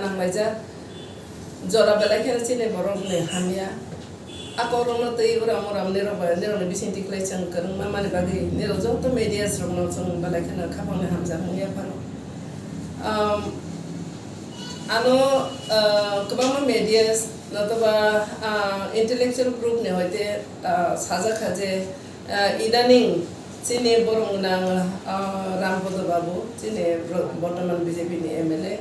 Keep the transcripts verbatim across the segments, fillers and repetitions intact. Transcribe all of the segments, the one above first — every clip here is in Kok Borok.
Nanglaijak jora belai kheno chini borok ni hamya. A kok rok no twi uram uram nirok bai nirok ni bising tiklai chwng kwrwngma mani bagwi nirok joto medias rok no chwng belai kheno khaphang ni hamjak wngya phano. Um, ano, uh, kwbangma medias notoba, uh, intellectual group ni hoite, uh, sajak kha je, uh, idaning chini borok gwnang, uh, Rampodo Babu chini bortoman B J P ni M L A.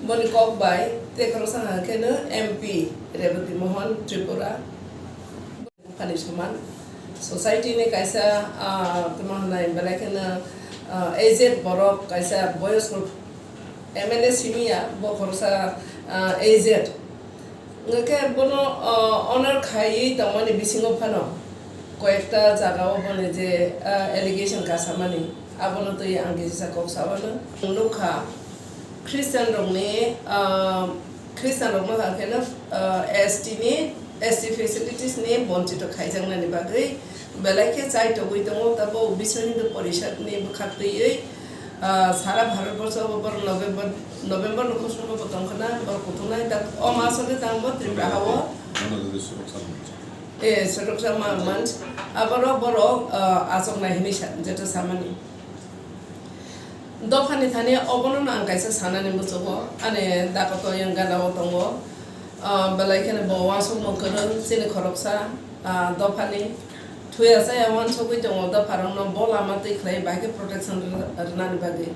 Boni kok bai tei khoroksa hwnka kheno M P Rebati Mohan Tripura. Buphani soman society ni kaisa, ah, tamo hwnai belai kheno, ah, aged borok kaisa boyosko M L A simi ya bo khoroksa, ah, aged. Hwnkhe bono, ah, honor khaiwi tongmani bisingo phano koyekta jagao boni je, ah, allegation kasamani, abono twi ang kisa kok sabano. Ang nukha Christian rokni, ah, Christian rokno hwnkheno, ah, S T ni, S T facilities ni bonchito khaijaknani bagwi belai khe chaitogwi tongo, tabo Biswa Hindu Porishad ni bwkhak twiwi, ah, sara Bharat borsho o borok November, November ni kusugo bo tongkhana, borok kuthungnai, dak o maso khe tangbo Tripura hao. Eh, Suroksha Ma-, Manch, aborok borok, ah, achuknai hinwi sa-, jeto samani. Dophani thani obono no ang kaisa sanani muchungo, ani dakoto yang gana o tongo, ah, belai kheno bo uansukmung kwrwng chini khoroksa, ah, dophani thuya chaya uansugwi tongo, dopharokno bo lama twi khlai bai khe protection rw-, rwnani bagwi.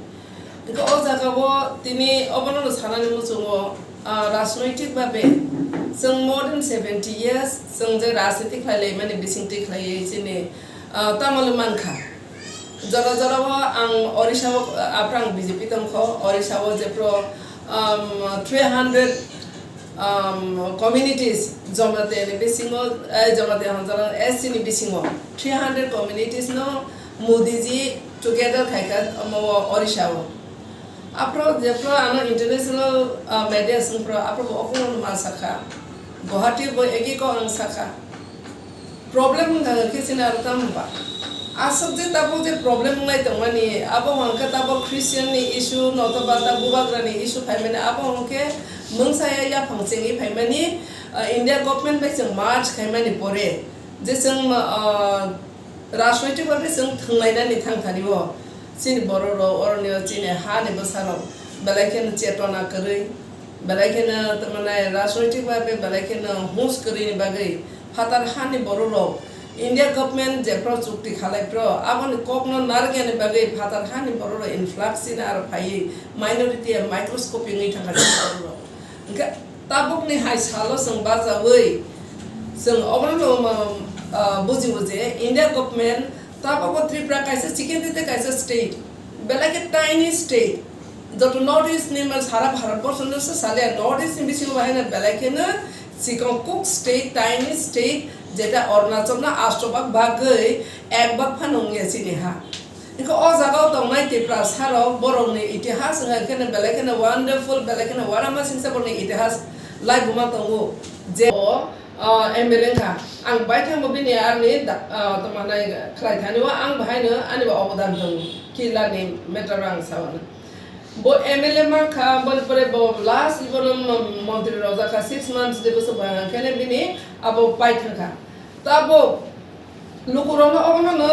Hwnkhe o jagao tini obono no sanani muchungo, ah, rajnoitik babe chwng more than seventy years chwng je rajniti khlai laimani bisingtwi khlaiwi chini, ah, tamole mankha. Jora jora o ang Orissa o, ah, aphrang B J P tongkho, Orissa o jephru, um, three hundred um, communities, Jamatia ni bisingo, eh, Jamatia Hanjalang S C ni bisingo three hundred communities no Modi ji together khaikha omo o Orissa o. Aphro jephro ano international, ah, media swngphro aphro bo okhorno ma sakha. Guwahati bo egi ko ang sakha. Problem wngkha khe chini aro tamo ba? Aswk je tabuk je problem wngnai tongmani, abo hwnkhe tabuk Christian ni issue, notoba ta bubagra ni issue phaimani, abo hwnkhe mungsa ya yaphang chengwi phaimani, ah, India government bai chwng merge khaimani pore, je chwng, ah, rajnoitik babe chwng thwnglainani thangthani o. Chini borok rok, oroni o chini ha ni bwsa rok belai kheno chetona kwrwi, belai kheno tamo nai rajnoitik babe belai kheno hus kwrwi ni bagwi phatar ha ni borok rok India government jephru chukti khalai phro aboni kok no narwkya ni bagwi phatar ha ni borok rok influx chini aro phaiwi minority ya microscopic wngwi thangkha chini borok rok. Hwnkhe tabukni hai salo chwng bachaui chwng obono, ah, bujibo je India government tabukbo Tripura kaisa chikon tei kaisa state, belai khe tiny state, joto North East ni man sara Bharat borso no se sale North East ni bisingo bahai no belai kheno chikon kuk state, tiny state, jeta Arunachal no asto bak bagwi ek bak phano wngya chini ha. Hwnkhe o jagao tongnai Tiprasa rok borokni itihas wngkha kheno belai kheno wonderful, belai kheno uanama singsa borokni itihas laibuma tongo. Je o, ah, M L A wngkha, ang baithangbo bini aroni da-, ah, tamo nai khlai thani o ang bahaino ani bo obodan tongo, killa ni matter o ang sao. Bo M L A mankha, boni pore bo last bono mo-, montri rok jakha, six months de bwswk bwkha kheno bini abo pai thangkha. Tabuk lukurokno obono no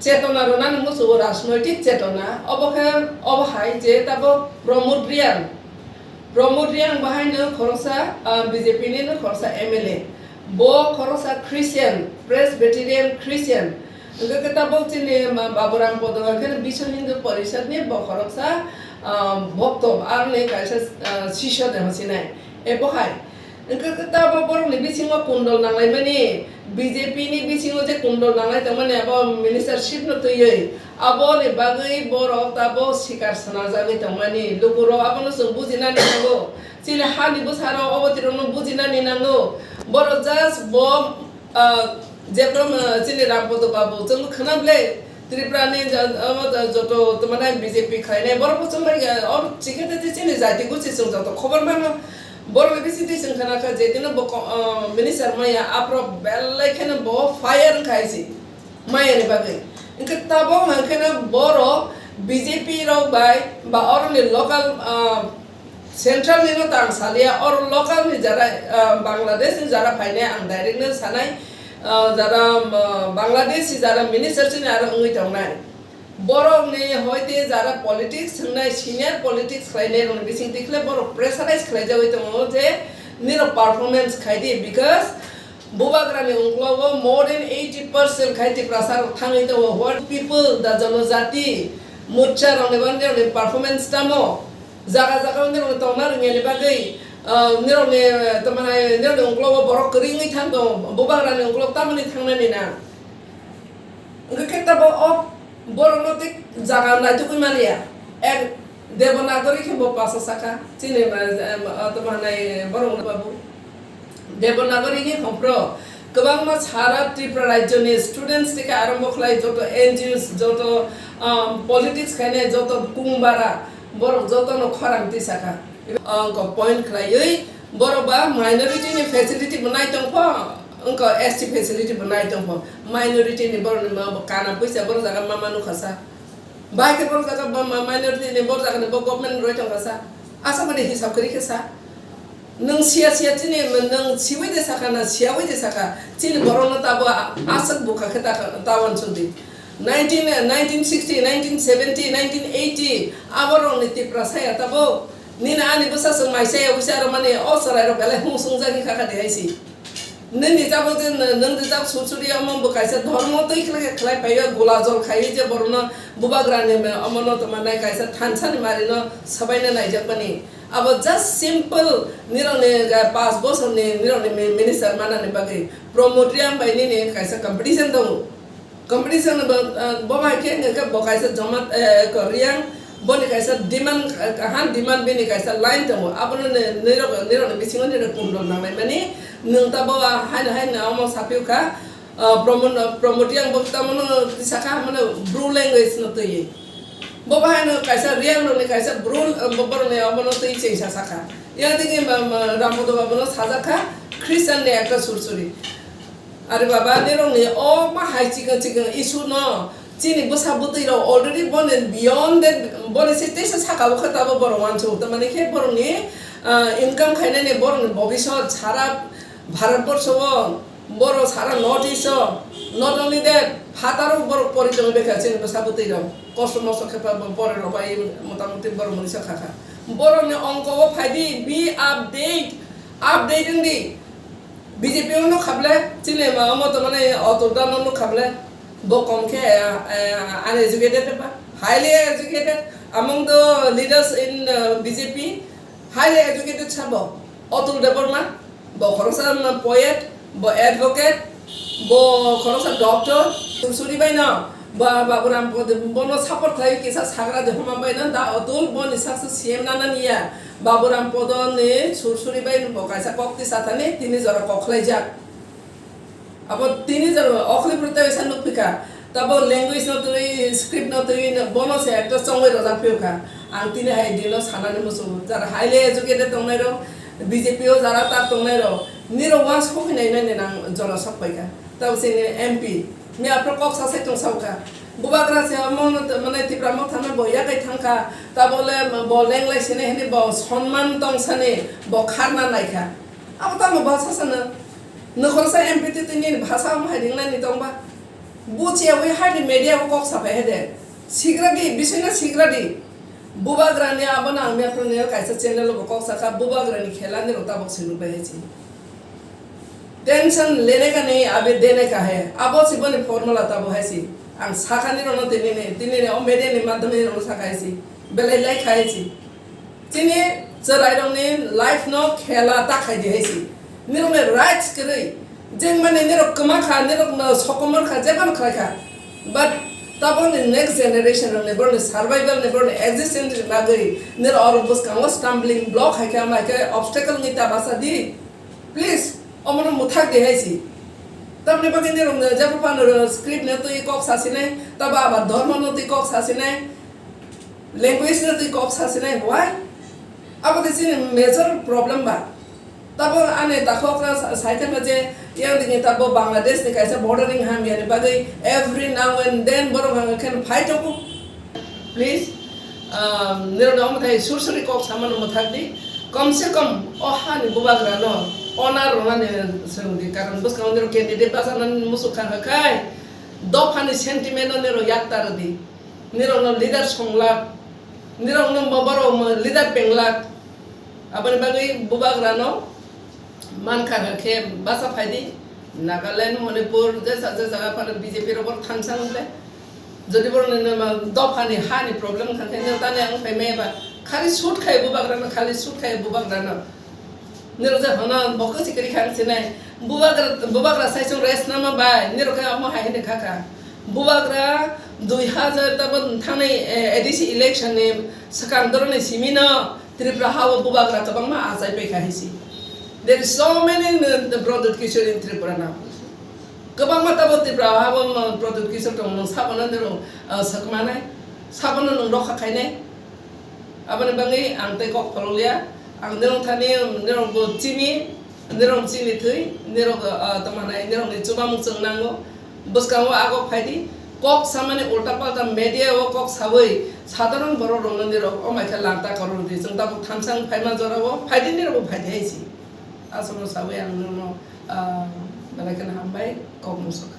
chetona rwnani muchungo, rajnoitik chetona. Obo khe, obo hai je tabuk Pramod Reang, Pramod Reang bahaino khoroksa, ah, B J P ni no khoroksa M L A. Bo khoroksa Christian, Presbyterian Christian. Hwnkhe khe tabuk chini ma-, Baburam Podo hwnkhe Biswa Hindu Porishad ni bo khoroksa, ah, bokto, aroni kaisa, ah, sisyo de hwnsinai. Ebo hai. Hwnkhe khe tabuk borokni bisingo kundol nanglaimani, B J P ni bisingo je kundol nanglai tongmani abo ministership no twiwi, aboni bagwi borok tabuk sikar swnajagwi tongmani. Lukurok abono chwng bujinani nango. Chini hani bwsarok obo tirokno bujinani nango. Borok just bo, ah, jephru, ah, chini Rampodo Babu chwngno khwna ble Tripura ni ja-, omo ja-, joto tamo nai B J P khlainai borok bo chwng bai, ah, oro chikhe tei chini jati guchi chwng joto khobor mano. Borok ni bisingtwi chwng khwna kha je dino bo ko-, ah, minister maya aphro belai kheno bo fire wngkha hai se. Maya ni bagwi. Hwnkhe tabuk hwnkhe no borok B J P rok bai ba oroni local, ah, Central ni no tang salia, or local ni jara, ah, Bangladesh ni jara phainai ang direct no sanai, ah, jara, ah, Bangladesh ni jara minister chini aro wngwi tongnai. Borok ni hoite jara politics wngnai, senior politics khlainai rok ni bising tikhle borok pressurize khlai jagwi tongo je nirok performance khai di, because Bubagrani ungklogo more than eighty percent khai Tiprasa rok thangwi tongo. What people, the Janajati Morcha rokni bo nirokni performance tamo? Jaga jaga o nirokni tongna rwngya ni bagwi, ah, nirokni, ah, tamo nai, nirokni ungklogo borok kwrwi wngwi thang tongo. Bubagrani ungklogo tamoni thangnani na? Hwnkhe khe tabo o borokno tei jaga naitugwi maliya. Ek Devanagari khe bo pasa saka. Chini ma, em, o tamo hanai borok babu. Devanagari ni hompro kwbangma sara Tripura rajyoni students theke arombo khlai joto N G Os, joto, um, politics khainai joto kungbara borok jotono khorang twi saka. Ang kok point khlaiwi borok ba minority ni facility bo nai tongpho, wngkha S T facility bo nai tongpho. Minority ni borok ni ma bo kana puisa borok jaga mama nukha sa. Bai khe borok jaga ba ma-, minority ni borok jaga ni bo government roi tongkha sa. Asa mani hisab kwrwi khe sa. Nwng siya siya chini nwng siwi de saka na siyawi de saka. Chini borok no tabo a-, aswk bukha khe ta, ta wansuk di. Nineteen, nineteen sixty, nineteen seventy, nineteen eighty, aborok ni Tiprasa ya tabo. Nini ani bwsa swng mai saya wisa rw mani o chwrai rok belai hung sung jagwi kha kha de hai si. Nini jabo je n-, nwng rijak sursuri omo bo kaisa dhormo twi khlai khe khlai phaio, gola jol khaiwi je borokno bubagrani me-, omono tongmanai kaisa thansa ni mari no swbaina naijak mani. Abo just simple nirokni, eh, panch bosorni nirokni mi-, minister manani bagwi Pramod Reang bai nini kaisa competition tongo. Competition bo, ah, bo bai khe hwnkhe bo kaisa Jamatia, eh, ko Reang, boni kaisa demand, ah, han demand bini kaisa line tongo. Abono ne, nirok, nirokni bisingo nirok kumrok nangnai mani, nwng ta bo, ah, haino, haino omo saphiyo kha, ah, Pramod, Pramod Reang bo tamo no tisa kha, mane Bru language no twiwi. Bo bai haino kaisa Reang rokni kaisa Bru, ah, bo, borokni omono twi chengsa sakha. Yang digi ma, ma, Rampodo Babu no sajak kha, Christian ni ekta sursuri. Are baba, nirokni o ma hai chikon chikon issue no chini bwsa bwtwi rok already boni beyond that, boni se teisa saka o khe tabo borok wansuk. Tamani khe borokni, ah, income khainani borokni bobisot sara Bharat borsho o, borok sara North East o, not only that, phataro borok pori tongwi bekha chini bwsa bwtwi rok. Kosto mosto khe pa bo-, pori rok bai motamuti borok munisa kha kha. Borokni ongko o phai di, be update, update wng di. B J P o nukha ble, chini ma omo tongmani Atul Da no nukha ble, bo kom khe, eh, uneducated ba, highly educated among the leaders in, uh, B J P, highly educated sabo Atul Debbarma, bo khoroksa poet, bo advocate, bo khoroksa doctor, sursuri bai no, ba, Baburam Pod-, bono support khlai kisa sagra de homa bai no, da Atul boni saksa C M nana niya. Baburam Podo ni sursuri bai bo kaisa kok tisa thani tini jora kok khlaijak. Abo tini jora okhli phrwtai sa nukphika. Tabo language no twi, script no twi, bono se ekta chongwi rojak phiyokha. Ang tini hai dino sanani muchungo. Jara highly educated tongnai rok, B J P o jara tak tongnai rok, niro uansuk hinai nai nang jora sok paikha. Tabo chini M P, miya phro kok sasai tong saukha. Bubagra se omo no, mane Tipra Motha no bo yakai thangkha, tabole bo lenglai sini hini bo sonman tong sani bo kharna naikha. Abo tamo bhasha sana? Nokhorsa M P twi twi nini bhasha omo hai ringnani tongba? Buchiyawi hai di media o kok sapai hai de. Sigra di, bisina sigra di. Bubagra ni abo nang miya phro ni kaisa channel o bo kok sakha, Bubagra ni khela ni rok tabok sinuk bai hai si. Tension lene ka nahi, abhi dene ka hai. Abo si boni formula tabo hai si. Ang sakha ni rono tini ni, tini ni o media ni madhyam ni rono sakha hai si. Belai lai khai si. Chini chwrai rok ni life no khela ta khai di hai si. Nirok ni rights kwrwi. Jeng mani nirok kwma kha, nirok no sokomor kha, jeba no khlai kha. But tabok ni next generation rok ni, borok ni survival ni, borok ni existence ni bagwi nirok oro bwskango stumbling block hai khe, ama hai khe obstacle ni ta basa di. Please, omono mwthak de hai si. Tamni bagwi nirok no jebo phano script no twi kok sa sinai, tabo abar dhormo no twi kok sa sinai, language no twi kok sa sinai, why? Abo de chini major problem ba. Tabo ani takhok na sa-, sai thangma je, yang dini tabo Bangladesh ni kaisa bordering hamya ni bagwi every now and then borok ang khen fight oko. Please, Ah, nirok no omo thai sur suri kok samano mwthak di. Kom se kom o hani bubagra no honor rwnani swrwng di. Karon bwskango nirok candidate bachanani musuk kha kha khai dophani sentiment no nirok yak tar di. Nirok no leader songlak, nirok no borok leader penglak. Aboni bagwi bubagra no mankha khe bacha phaidi. Nagaland, Manipur, jesa jesa jaga phano B J P rok borok thansang le. Jodi borok ni nama dopha ni ha ni problem kha khe nirok tani ang phai maya ba. Khali shoot khai bubagra no, khali shoot khai bubagra no. Nirok je hono bokhe sikri khang sinai. Bubagra, bubagra sai sung rest nama bai. Nirok khe amo hai hene kha kha. Bubagra dui hazar tabo thangnai, eh, A D C election ni swkang doroni simi no Tripura ha o bubagra kwbangma achai paikha hinsi. There is so many, uh, Pradyut Kishore in Tripura now. Kwbangma tabo Tripura ha o, uh, Pradyut Kishore tong, nwng sabono nwng, uh, sakmanai, sabono nwng rokha khainai. Aboni bagwi ang tei kok pholokliya. Ang nwng thani, nwng bo chini, Nirok chini thwi, nirok, ah, tongmanai, nirokni chubamung chwng nango. Bwskango agok phaidi, kok samani ulta palta media o kok sawi, sadharon borok rokno nirok o maikha lanta koror di, chwng tabuk thamsang phaima jorao phaidi, nirok bo phaidi hai si. Aswkno sawi ang nirokno, ah, belai kheno hambai, kok mung sok.